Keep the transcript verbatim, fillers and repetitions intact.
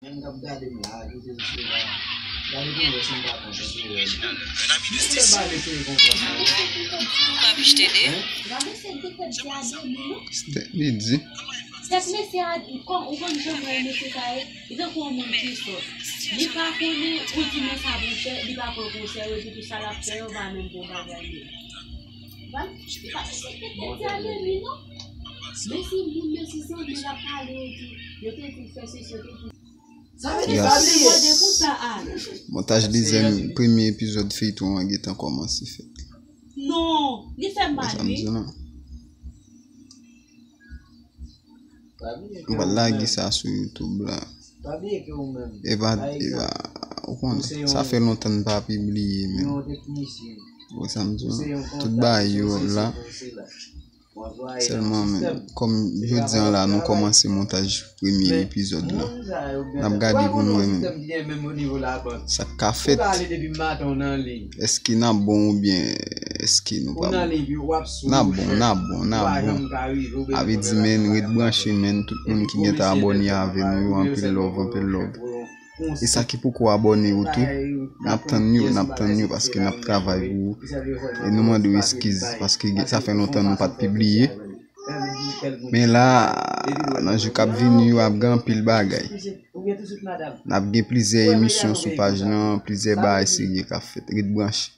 Menm k ap gade m la, ki se sou la. Gade pou m wè si m pa kontan sou wè. Mwen pa eseye konprann sa, non. Papi, je t'ai dit. Gade se de tèt gade li non. Li di. Tèt mesye a, kòm ou konn jan mwen mesye sa ye, li tankou yon moun ki sòt. Li pa konnen ou di men sa pou fè, li pa pran konsèy, ou di tout sa l ap fè yo pa menm bon bagay li. Li pa se tèt gade li non. Men si moun mesye se li l ap pale, yo di, yo te di fè sesi, yo te di Sa vle di pa bliye. Mande pou sa a. Montaj dezyèm premye epizòd feyton an gentan kòmanse fèt. Non, li fè m Wè mal sa m wi. Di non. Pa bliye ke M pral ou lage menm. Sa sou YouTube la. Pa bliye ke ou menm. Eva, Pa Eva, egzanp, ou konnen, ou se sa yon- fè lontan n pa pibliye menm. Yon teknisyen. Wè sa m di Ou se non. yon Tout kontab, bagay ou yo se sesi, la. Ou se la. Ou anplwaye nan Sèlman yon men, sistèm. Kòm jodi an la, nou kòmanse montaj premye epizòd la. N ap gade pou nou wè menm. Sa k ka fèt. Èske n ap bon oubyen èske nou pa bon? N ap bon, n ap bon, n ap bon. Avè di menm, ret branche menm, tout moun ki gentan abòne avè nou yo, anpil love, anpil love. E sa ki poko abòne yo tou, n ap tann yo, n ap tann yo paske n ap travay pou ou. E nou mande w eskiz paske gen- sa fè lontan nou pa t pibliye. Men la, nan jou k ap vini yo ap gen anpil bagay. N ap gen plizyè emisyon sou paj lan, plizyè bagay serye k ap fèt. Ret branche.